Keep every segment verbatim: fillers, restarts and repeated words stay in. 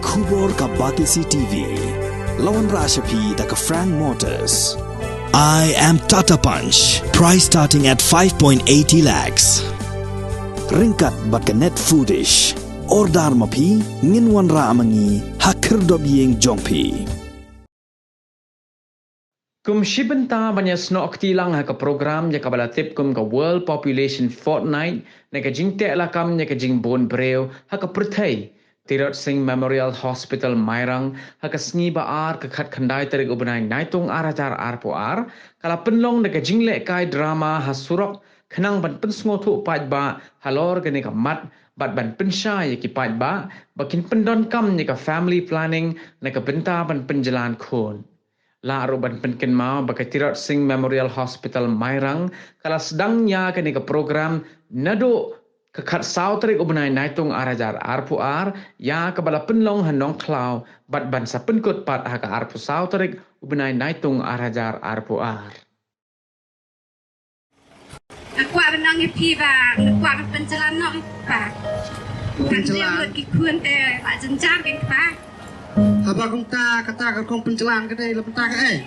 Khubor ka Batesi T V. La wanrah sha phi da ka Frank Motors. I am Tata Punch. Price starting at five point eighty lakhs. Ryngkat bad ka Net Foodish. Order ma phi, ngin wanrah ma ngi ha khyrdop ïing jong phi. Kum shi bynta ban ïasnoh kti lang ha ka program ïa kaba la tip kum ka World Population Fortnight, na ka jingteh lakam ïa ka jingbun briew ha ka pyrthei, Tirot Sing Memorial Hospital Mairang, ha ka sngi ba ar ka khatkhyndai tarik u bnai Naitung ar hajar arphew ar, ka la pynlong da ka jinglehkai drama ha surok, khnang ban pynsngewthuh paidbah halor kane ka mat, bad ban pynshai ïa ki paidbah ba kin pyndonkam ïa ka family planning na ka bynta ban pynjlan khun. Lah ruh ban pynkynmaw ba ka Tirot Sing Memorial Hospital Mairang ka la sdang ïa kane ka program naduh ka khatsaw tarik u bnai Naitung ar hajar arphew ar, ïa kaba la pynlong ha Nongkhlaw, bad ban sa pynkut pat ha ka arphew saw tarik u bnai Naitung ar hajar arphew ar. Nga kwah ban ong ïa phi ba nga kwah ban pynjlan noh ïa phi ba. Pynjlan. Ban leh ki khun te ba jynjar ïa phi ba. Haba kumta kata ka kong pynjlan ka dei la bynta kaei?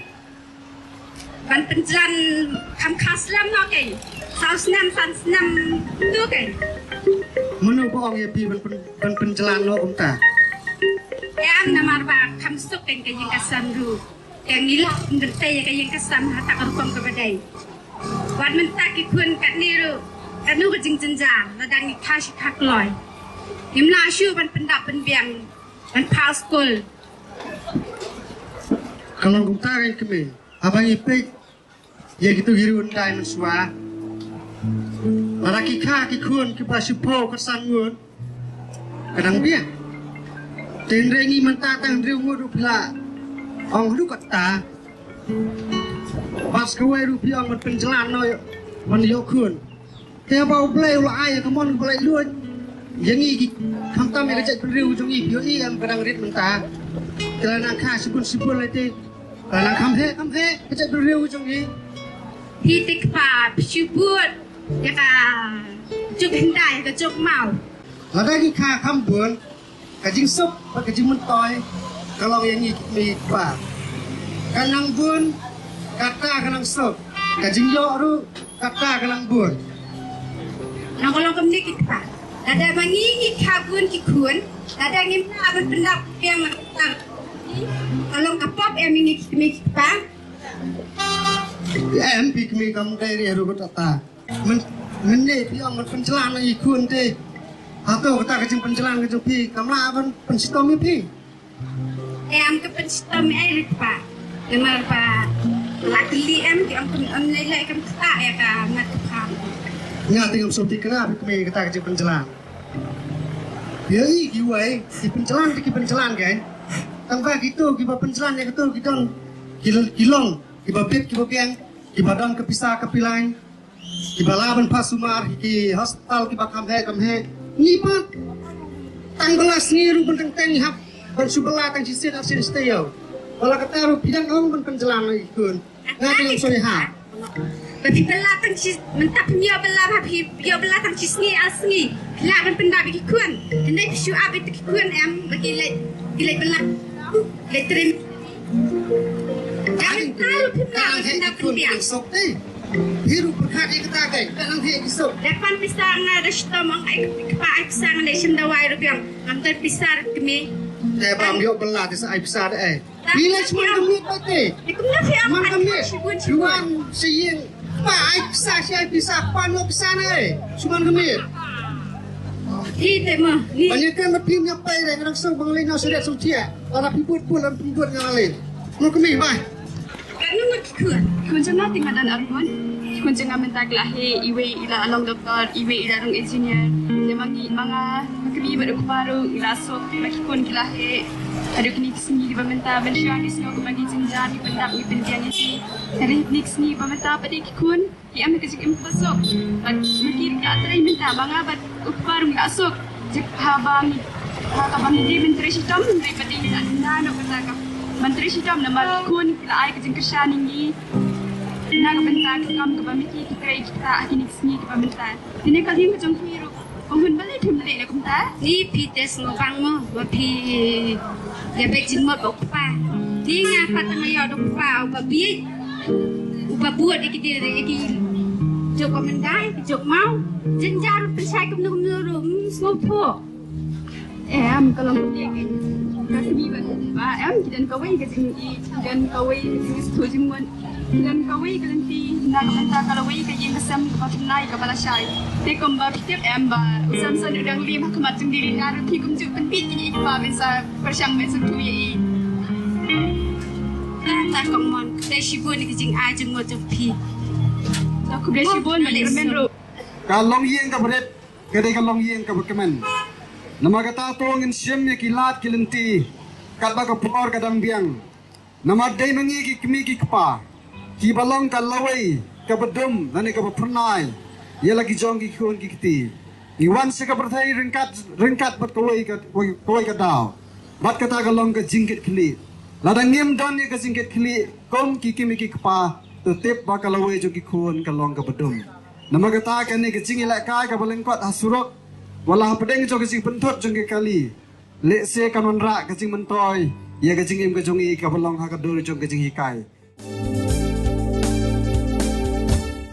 Ban pynjlan kham kha slem noh keiñ. Saw snem san snem tu keiñ. Mano ba ong ïa phi ban pyn-, ban pynjlan noh kumta? Em, namar ba kham suk keiñ ka ïing ka sem ruh. Te ngi lah ban tei ïa ka ïing ka sem ha kata ka rukom kaba dei. Wat mynta ki khun katne ruh, katno ka jingjynjar, lada ngi kha shi kha kloi. Ngim lah shuh ban pyndap pynbiang, ban phah skul. Ka long kumta keiñ kmie, haba ngi peit ïa kito ki riew hyndai mynshuwa, lada ki kha ki khun kiba shiphew khatsan ngut, ka dang biang. Te hynrei ngi mynta tang hynriew ngut ruh phi la ong haduh katta. Bad sa kawei ruh phi ong ban pynjlan noh, ban ïoh khun. Te haba U Blei u la ai ïa ka mon kaba laitluid ïa ngi ki, khamtam ïa ka jaitbynriew jong ngi, phi ïohi em, ka dang rit mynta. Te la nang kha shibun shibun lei te, la nang kham heh kham heh ka jaitbynriew jong ngi. Phi te kpa, phi shu bud ïa ka juk hyndai, ka juk maw. Lada ngi kha kham bun, ka jingsuk bad ka jingmyntoi ka long ïa ngi ki kmie ki kpa. Ka nang bun, kata ka nang suk. Ka jingïoh ruh, kata ka nang bun. Nang ka long kumne ki kpa. Lada ma ngi ngi kha bun ki khun, lada ngim lah ban pyndap pynbiang, ka long ka pop em ïa ngi ki kmie ki kpa. Em, phi kmie kam dei re ruh kata. Myn-, mynne phi ong ban pynjlan ïa ki khun te. Hato kata ka jingpynjlan ka jong phi kam lah ban pynshitom ïa phi? Em, ka pynshitom ïa i kpa. Namar ba la kylli em, ki ong kam, em, lei lei kam kata ïa ka mat ka pham. Nga te ngam sngewthuh kane phi kmie kata ka jingpynjlan. Ïa i kiwei ki pynjlan te ki pynjlan keiñ. Tang ba kito kiba pynjlan ïa kito ki don, ki, ki long kiba bit kiba biang, kiba don ka pisa ka pilain. Kiba lah ban phah sumar ki hospital kiba kham heh kham heh. Ngi pat tang ba la sngi ruh ban teng teng hap ban shu bylla tang shisien arsien shi taïew. Ba la katta ruh phi dang ong ban pynjlan ïa ki khun. Nga te ngam soi ha. Ba phi bylla tang shi, mynta phi ïoh bylla, ba phi ïoh bylla tang shi sngi ar sngi. Phi lah ban pyndap ïa ki khun. Hynrei phi shu ap ïa ki khun em, ba ki leit, ki leit bylla. Leit trim. Jangan tahu phi bylla ban pyndap pynbiang. Hiru pyrkhat ïa kata kai, ka nang heh ki suk. Depan pisa nga da shitom ong ai kpa ai pisa nga da shim dawai ruh biang. Ngam don pisa ruh kmie. Te bam ïoh bylla te sa ai pisa da ai. Phi leh shuman ka miet ba te. Shuman ka miet. Shuman sa ïing. Kpa ai pisa, shi ai pisa, kpa noh pisa na ai. Shuman ka miet. Phi te ma. Ban ïa kan ba phi ïa pai re, nang song bang lei noh seret song chia. Lada phi bud bud, lada phi bud nga lei. Noh ka miet bai. Ka nang ngut ki khun. Khun jong nga te nga don ar khun. Khun jong nga mynta ki la heh, iwei i la long doktor, iwei i la long engineer. Te ma ngi, ma nga, ma kmie bad u kpa ruh ngi la suk, ma ki khun ki la heh. Haduh kine ki sngi kiba mynta, mynshuwa ngi sngew kumba ngi jynjar, ngi pyndap, ngi pynbiang ïa ki. Haduh kine ki sngi kiba mynta, pat ïa ki khun ki em ha ka jingim kaba suk. Bad ma ki ruh ki la trei mynta, ma nga bad u kpa ruh ngi la suk. Jip haba ngi, ha kaba ngi dei ban trei shitom, hynrei pat ïa ngi la duna noh kata ka ban trei shitom namar ki khun ki la ai ka jingkyrshan ïa ngi. Na ka bynta ka kam kaba ma ki ki trei kita ha kine ki sngi kiba mynta. Kine ka liang ka jong phi ruh. Ong hun balei phim leh na kumta? Ni phi te sngewbang mo ba phi ïa beh jingmut ba u kpa. Ni nga pat nga ïoh da u kpa uba bieit, uba bud ïa ki dei ïa ki jok ba myndai, ki jok maw. Jynjar pynshai kumno kumno ruh, mm, sngewthuh. Em, ka long ka kmie ba, ba em, ki don kawei ka jing, ki don kawei ka jingïathuh jingmut. Ki don kawei ka lynti na ka bynta ka lawei ka ïing ka sem kaba thymmai kaba lashai. Te kumba phi tip em ba u Samson u dang rim ha khmat jong Delila, ruh phi kumjuh pynbieit ïa i kpa ban sa pyrshang ban sa tu ïa i. Ta ta kong mon, te shibun ka jingai jingmut jong phi. Ta khublei shibun ba leh rmen ruh. Ka longïing kaba rit ka dei ka longïing kaba kmen. Namar kata to ngin shim ïa ki lad ki lynti katba ka por ka dang biang. Namar dei ma ngi ki kmie ki kpa kiba long ka lawei kaba dum lane kaba phyrnai ïa la ki jong ki khun ki kti. Ngi wan sha ka pyrthei ryngkat, ryngkat bad kawei ka, kawei ka daw. Bad kata ka long ka jingkitkhlieh. Lada ngim don ïa ka jingkitkhlieh kum ki kmie ki kpa, to tip ba ka lawei jong ki khun ka long kaba dum. Namar kata kane ka jingïalehkai kaba lyngkot ha surok, wat la hapdeng jong ka jingpynthut jong ki kali, lehse kan wanrah ka jingmyntoi ïa ka jingim ka jong ngi kaba long ha ka dur jong ka jinghikai.